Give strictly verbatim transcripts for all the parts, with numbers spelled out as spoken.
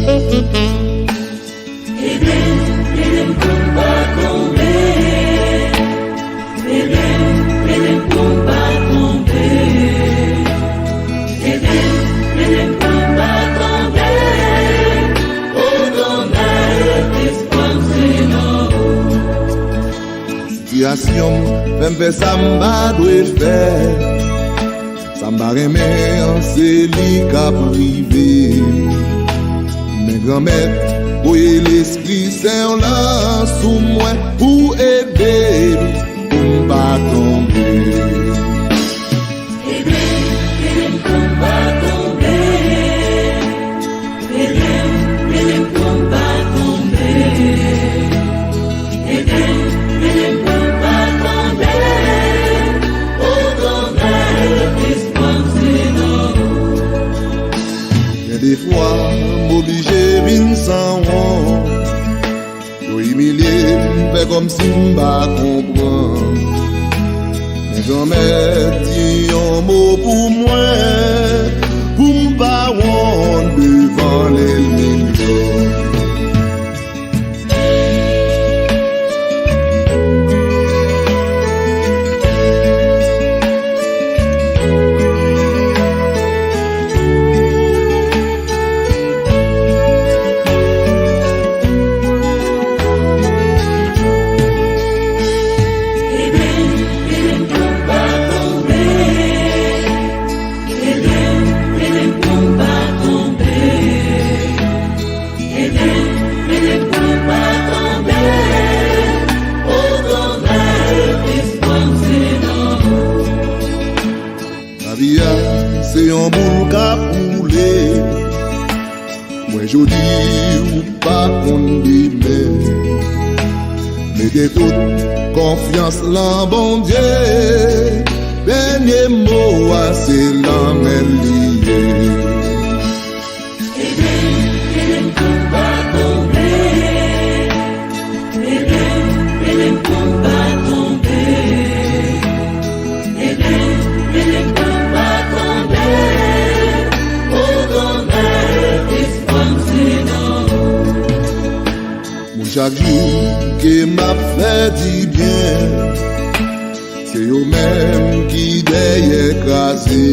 Ede m, ede m pou m pa tonbe. Ede m, ede m pou m pa tonbe. Ede m, ede m pou m pa tonbe. O Tonèl, Kris pran m, Senyè. Sitiyasyon m fè m fè sa m pa dwe fè. Sa m pa renmen an, se li k ap rive. Men Granmèt voye Lespri Sen w lan sou mwen pou ede m, pou m pa tonbe. Ede m, ede m pou m pa tonbe. Ede m, ede m pou m pa tonbe. Ede m, ede m pou m pa tonbe. O Tonèl, Kris pran m, Senyè. Gen de fwa, m oblije vin sanwont. Yo imilye m, fè kòmsi m pa konprann. Men Granmèt di yon mo pou mwen, pou m pa wont devan lènmi m yo. Lavi a se yon boul k ap woule. M wè jodi, ou pa konn demen. Mete tout konfyans lan Bondye. Dènye mo a se lan men li ye. Ede m, ede m pou m pa tonbe. Ede m, ede m pou m pa tonbe. Ede m, ede m pou m pa tonbe. O Tonèl, Kris pran m, Senyè. Bon, chak jou ke m ap fè dibyen, se yo menm ki dèyè kraze.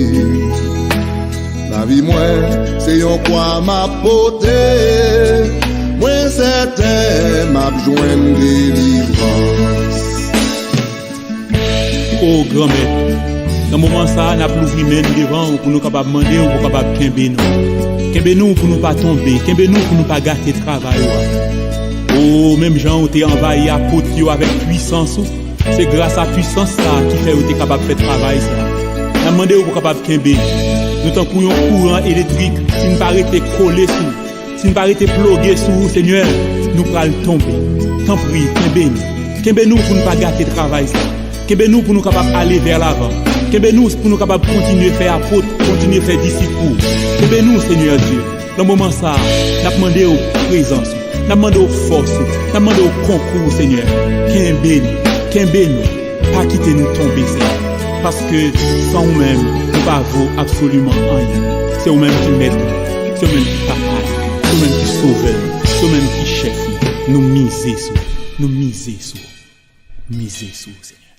Lavi mwen, se yon kwa m ap pote. Mwen sèten m ap jwenn delivrans. O Granmèt, nan moman sa a, n ap louvri men n devan w pou nou kapab mande w pou w kapab kenbe nou. Kenbe nou pou nou pa tonbe. Kenbe nou pou nou pa gate travay ou a. O, menm jan ou te anvayi apot yo avèk pwisans ou, se gras a pwisans sa a ki fè yo te kapab fè travay sa a. N ap mande w pou w kapab kenbe nou. Nou tankou yon kouran elektrik, si n pa rete kole sou ou, si n pa rete ploge sou ou, Senyè, nou pral tonbe. Tanpri, kenbe nou. Kenbe nou pou n pa gate travay sa a. Kenbe nou pou nou kapab ale vè lavan. Kenbe nou pou nou kapab kontinye fè apot, kontinye fè disip ou. Kenbe nou, Senyè Dye. Nan moman sa a, n ap mande w prezans ou. N ap mande w fòs ou. N ap mande w konkou w, Senyè. Kenbe nou. Kenbe nou. Pa kite nou tonbe, Senyè. Paske san ou menm, nou pa vo absoliman anyen. Se ou menm ki mèt nou. Se ou menm ki papa nou. Se ou menm ki sovè nou. Se ou menm ki chèf nou. Nou mize sou ou. Nou mize sou ou. Mize sou ou, Senyè.